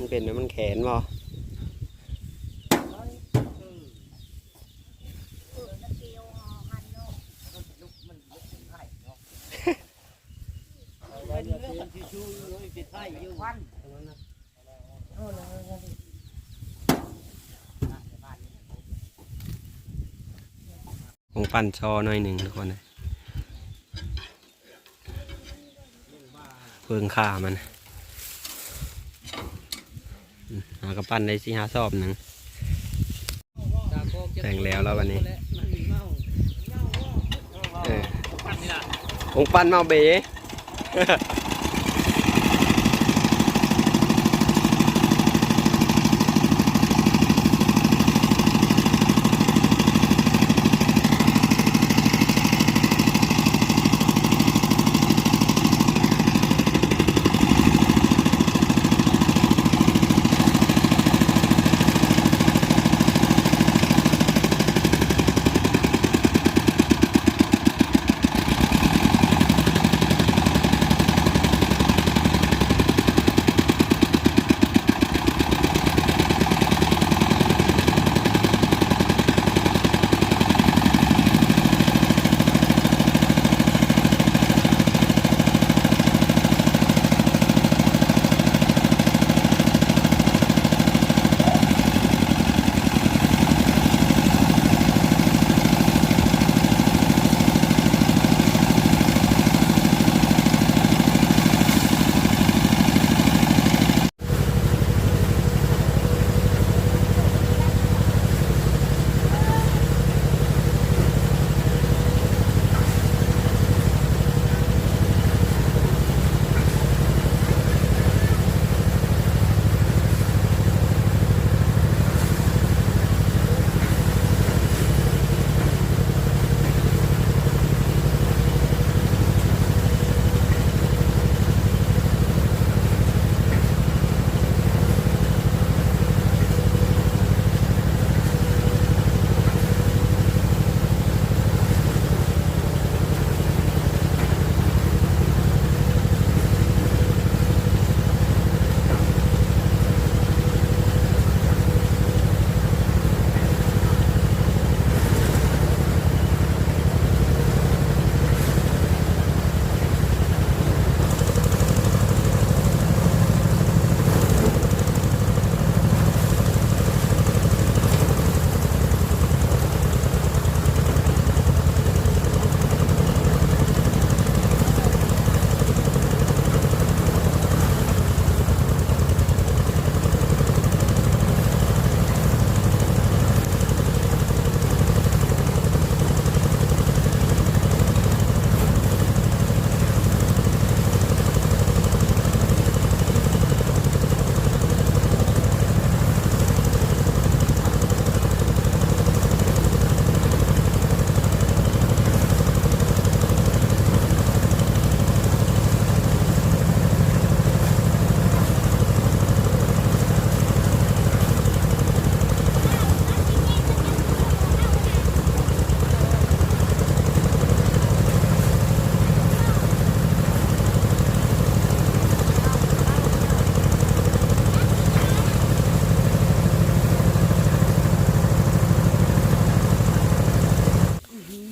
ມັນເປັນແນວມັນແຂນບໍ່? ຜົງປັ່ນຊໍໜ້ອຍໜຶ່ງທຸກຄົນເອີຍ. ເບິ່ງຄ່າມັນ ຫາກະປັ່ນໄດ້ສີ່ຫ້າສອບໜຶ່ງ. ແຕ່ງແລ້ວລະບັດນີ້ ເອີ ຜົງປັ່ນເມົາເບ.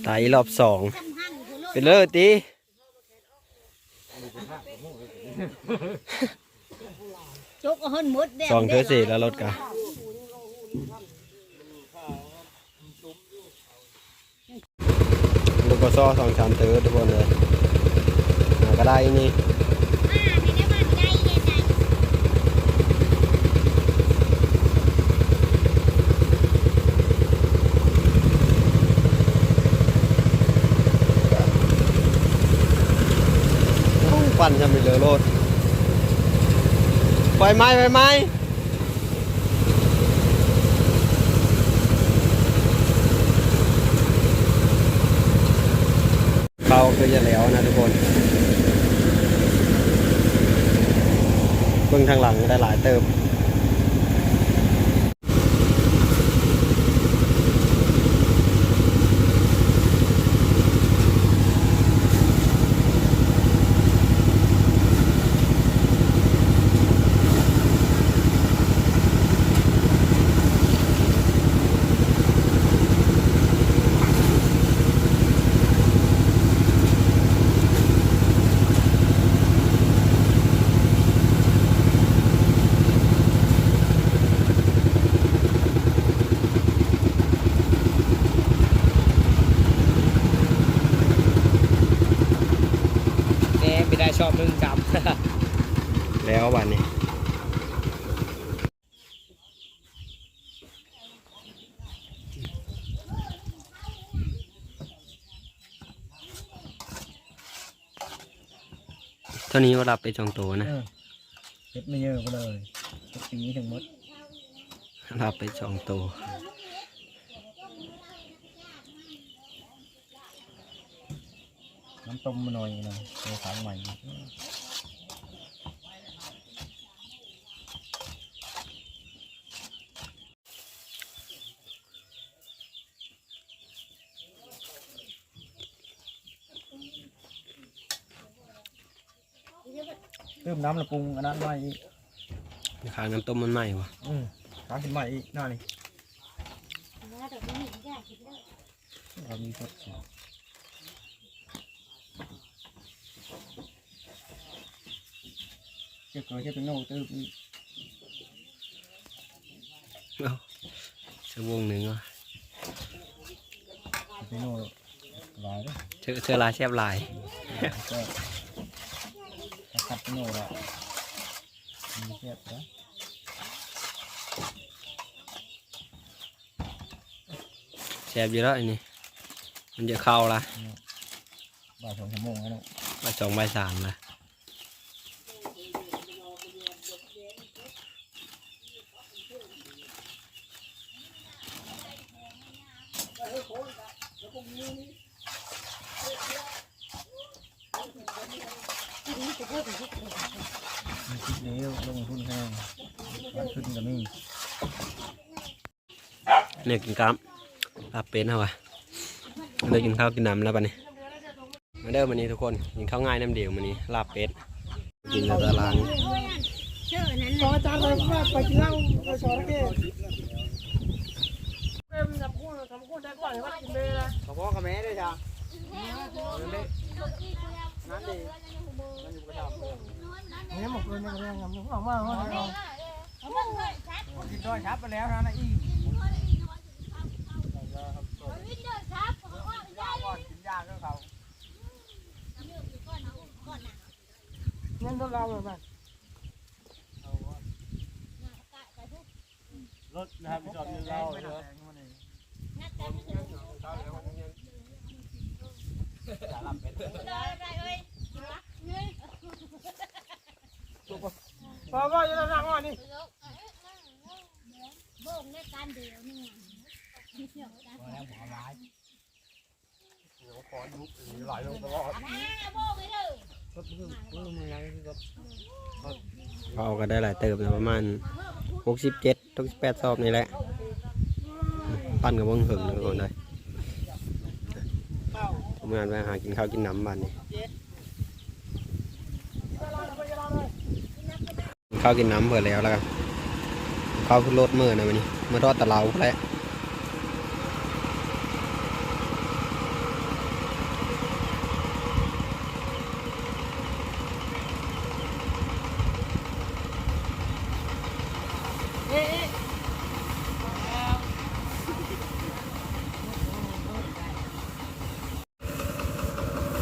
ໄຕລອບສອງ ໄປເລີຍຕິ. ຈົກເອົາຫັ້ນໝົດແລ້ວ ສອງເທື່ອເສດແລ້ວລົດກະ ລົດກະຊໍສອງສາມເຕີທຸກຄົນເອີຍ ຫາກະໄດ້ນີ້. ໂອ້ ຄວັນຍັງມີເຫຼືອໂລດ ໄຟໄໝ້ ໄຟໄໝ້. ເຂົາຄືຈະແລ້ວນະທຸກຄົນ ເບິ່ງທາງຫຼັງໄດ້ຫຼາຍເຕີບ. ໂອ້ ຄວັນ ແລ້ວບາດນີ້ ເທົ່ານີ້ວ່າລັບໄປສອງໂຕນະ. ເອີ ເຮັດມາເຍີະໄປເລີຍ ເຮັດປີທັງໝົດ ລັບໄປສອງໂຕ. ນ້ຳຕົ້ມມາໜ້ອຍໜຶ່ງ ເອົາຂັງໄວ້. ຕື່ມນ້ຳລະປຸງອັນນັ້ນໃໝ່ອີກ ຂ້າງນ້ຳຕົ້ມມັນໃໝ່ບໍ່? ອືມ ຂ້າງຂຶ້ນໃໝ່ອີກໜ້ອຍນີ້. ເອົາມີຄົນ ເຈົ້າກໍເຮັດເປັນໂນຕື່ມອີກ. ເອົ້າ ເສືອວົງໜຶ່ງວ່າ ເປັນໂນຫຼາຍເດ້ ເສືອ ເສືອຫຼາຍແຊບຫຼາຍ. ແຊບ ຄັດເປັນໂນລະ ມັນແຊບເດ້. ແຊບຢູ່ແລ້ວອັນນີ້ ມັນຈະເຂົ້າລະ. ອືມ ບ່າຍສອງຊົ່ວໂມງແລ້ວເນາະ ບ່າຍສອງ ບ່າຍສາມລະ. ມັນຄິດແລ້ວ ລົງທຶນແຮງ ຂາດທຶນກໍມີ. ແນວກິນກາມ ລາບເປັດເຮົາວ່າ ໄດ້ກິນເຂົ້າກິນນ້ຳແລ້ວບັດນີ້. ມາເດີມື້ນີ້ທຸກຄົນ ກິນເຂົ້າງ່າຍນ້ຳດຽວມື້ນີ້ ລາບເປັດ ກິນຢູ່ຕະຫຼາດ. ຂໍອາຈານໄປ ໄປກິນເຫຼົ້າ ໄປສອນເກ. ເປັນສຳຄູນ ສຳຄູນໄດ້ກ່ອນວ່າກິນເບລະ ຂອບຄຸນກັບແມ່ເດີຈ້າ. ນັ້ນເດ ມັນຢູ່ກະດາດ ຍັງບໍ່ເກີນ ຍັງບໍ່ເກີນ ອອກມາ ອອກມາ. ກິນດ້ອຍຊັບໄປແລ້ວນະ ນະອີ່ ກິນຢາຄືເຂົາ ເງິນເທົ່າເກົ່າເລີຍ. ລົດນະ ຮັບຜິດຊອບເງິນລາວເນາະ. ພໍ ພໍ ຢ່ານັ່ງອ້ອນນີ້ ໂບກໃນການດຽວນີ້ ພໍແລ້ວ ບໍ່ເອົາຫຼາຍ. ເອົາກໍໄດ້ຫຼາຍເຕີບນະ ປະມານຫົກສິບເຈັດ ຫົກສິບແປດສອບນີ້ແຫຼະ. ປັ່ນກໍບໍ່ເຖິງເລີຍຄົນໃດ ປະມານວ່າຫາກິນເຂົ້າກິນນ້ຳບາດນີ້. ເຂົ້າກິນນ້ຳເພິ່ນແລ້ວ ແລ້ວກໍເຂົ້າຂຶ້ນລົດເມືອນະ ບາດນີ້ເມືອທອດຕະເລົາພຸ້ນແຫຼະ.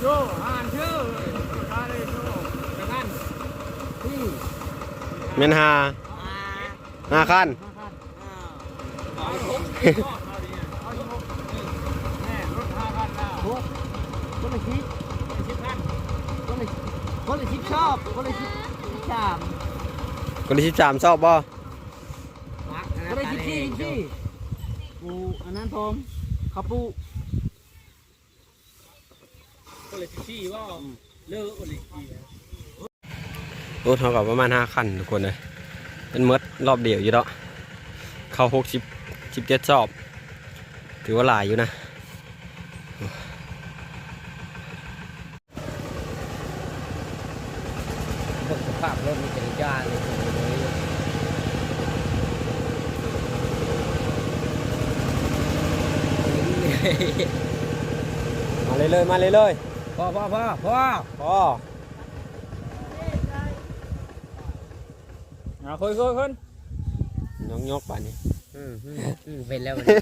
ໂຈ ຮ້ານເດີ ຮ້ານເດີ ໂຈ ແມ່ນຫ້າ ຫ້າຄັນ ຫົກ ຄົນລະສິບ ຄົນລະສິບ ຄົນລະສິບຊອບ ຄົນລະສິບ ສິບສາມ ຄົນລະສິບສາມຊອບບໍ່? ຄົນລະສິບສີ່ ສິບສີ່ ປູອັນນັ້ນພ້ອມ ເຂົ້າປູ ຄົນລະສິບສີ່ບໍ່? ເລີ ຄົນລະສິບສີ່. ລົດເຮົາກໍປະມານຫ້າຄັນທຸກຄົນເອີຍ ເປັນໝົດລອບດຽວຢູ່ເນາະ. ເຂົ້າຫົກສິບ ສິບເຈັດຊອບ ຖືວ່າຫຼາຍຢູ່ນະ. ເບິ່ງສະພາບລົດນີ້ເປັນຢ່າງນີ້ ມາເລື້ອຍໆ ມາເລື້ອຍໆ. ພໍ ພໍ ພໍ ພໍ ພໍ ອ່າ ຄ່ອຍໆ ຄ່ອຍ ຍົກໆ ບາດນີ້ ອືມ ອືມ ອືມ ເປັນແລ້ວບັດນີ້.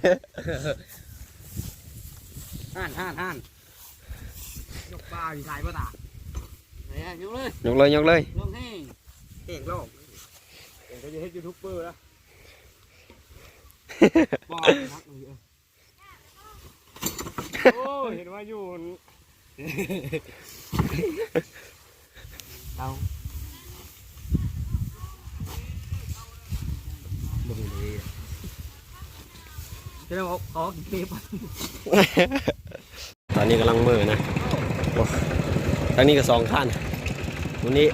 ຫັ້ນ ຫັ້ນ ຫັ້ນ ຍົກປາຢູ່ໃສບໍ່ຕາ? ເອີ ຍົກເລີຍ ຍົກເລີຍ ຍົກເລີຍ ລົງແຮງ. ແກງລອກ ເອີ ກໍຈະເຮັດຢູທູບເບີລະ ບໍ່ ໂອ້ຍ ເຫັນວ່າຢູ່ ເຕົາ ບໍ່ມີເລີຍ ຈະໄດ້ອອກ ອອກເກັບ ຕອນນີ້ກຳລັງເມືອນະ ໂອ້ ທາງນີ້ກໍສອງຄັນ ມື້ນີ້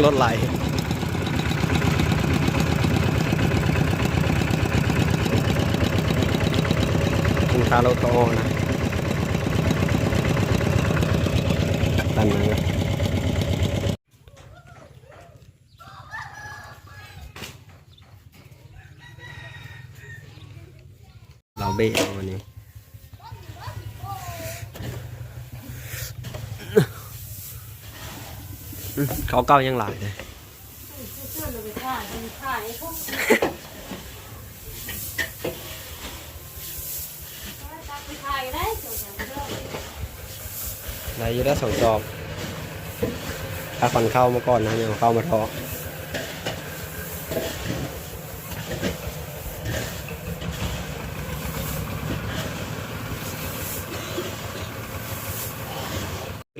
ລົດໄຫຼ ລູກຄ້າລົດກະອອນະ ຕັນນັ້ນລະ ລາວເບະເອົາອັນນີ້ ເຂົ້າເກົ່າຍັງຫຼາຍເດ້ ໄດ້ຢູ່ແລ້ວສອງຈອກ ຖ້າຂວັນເຂົ້າມາກ່ອນນະ ຍັງເອົາເຂົ້າມາທໍ່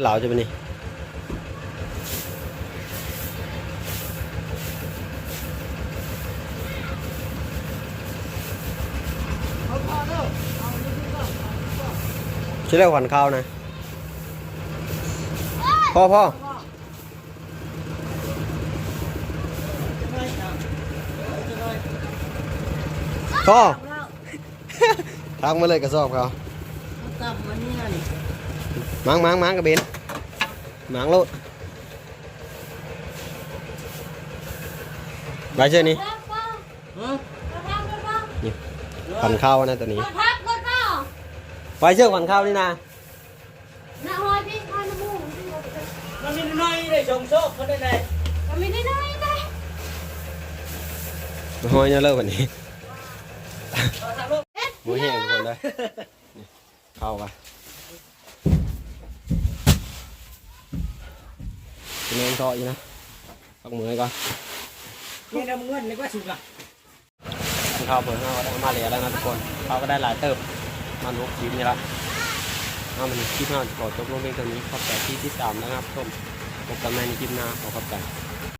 ລາວຈະເປັນນີ້ ຊິແລ້ວຂວັນເຂົ້ານະ ພໍ ພໍ ພໍ ທັກມາເລີຍກະສອບເຂົາ ມາງ ມາງ ມາງກະເບັນ ມາງໂລດ ໄປເຊີນີ້ ນີ້ ຂວັນເຂົ້ານະໂຕນີ້ ໄປເຊີຂວັນເຂົ້ານີ້ນະ. ນະ ຫອຍພີ້ ຫອຍນະໝູ່ ມັນມີນ້ອຍເດ້ ສອງຊອກເພິ່ນໄດ້ ກໍມີນ້ອຍໆເດ້ ຫອຍແນວເລີບບັດນີ້ ເອົາທາງໂລກ ເຮັດ ບໍ່ແຫ້ງທຸກຄົນເດີ ນີ້ ເຂົ້າກະ ຊິແມ່ນເທາະຢູ່ນະ ພັກເມື່ອຍກ່ອນ ນີ້ນຳເງິນນີ້ກວ່າສຸກລະ. ເຂົ້າເພິ່ນເຮົາກໍໄດ້ມາແລ້ວນະທຸກຄົນ ເຮົາກໍໄດ້ຫຼາຍເຕີບ ປະມານຫົກສິບນີ້ລະ. ເອົາ ມື້ນີ້ຄລິບເຮົາຂໍຈົບລົງພຽງເທົ່ານີ້ ຂອບໃຈທີ່ຕິດຕາມ ແລະ ຮັບຊົມ ພົບກັນໃໝ່ໃນຄລິບໜ້າ ຂໍຂອບໃຈ.